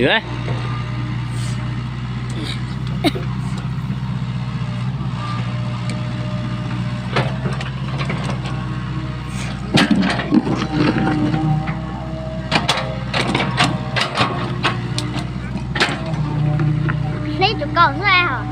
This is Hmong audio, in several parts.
Neb, neb tus kaus xwb hos.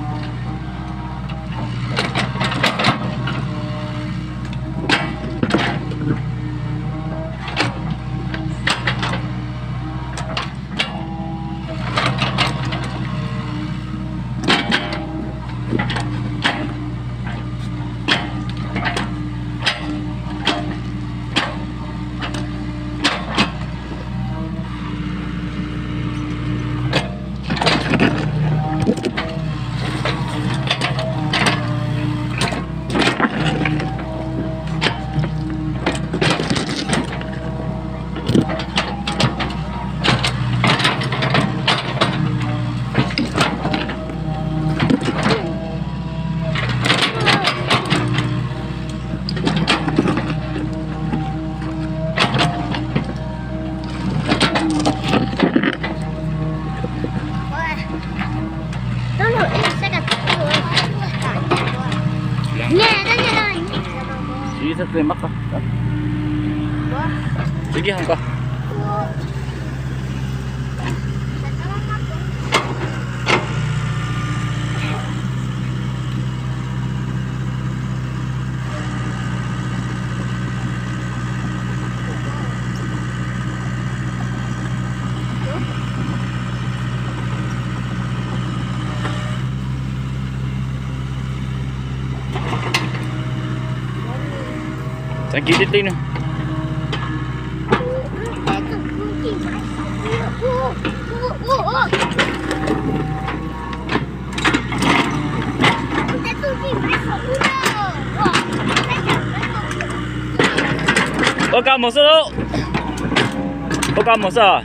Txeev kiv tib tib no. Ua kab mus xwb lauj. Ua kab mus xwb.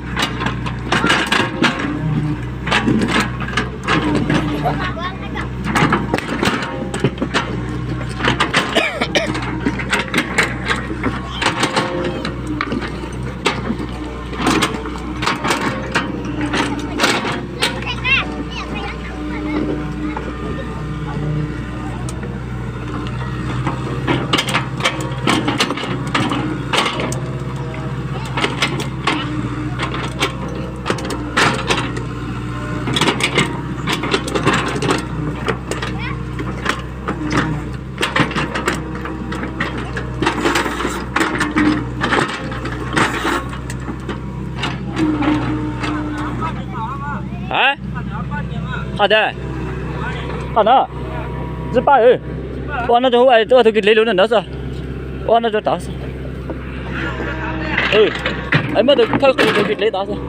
Hais tias, qhov no, tsis pab, ua no rau hauv, ua tus kis dlev lub ntawd xwb, ua no rau tod xwb. Muab tus khawb qus tus kis dlev tod xwb.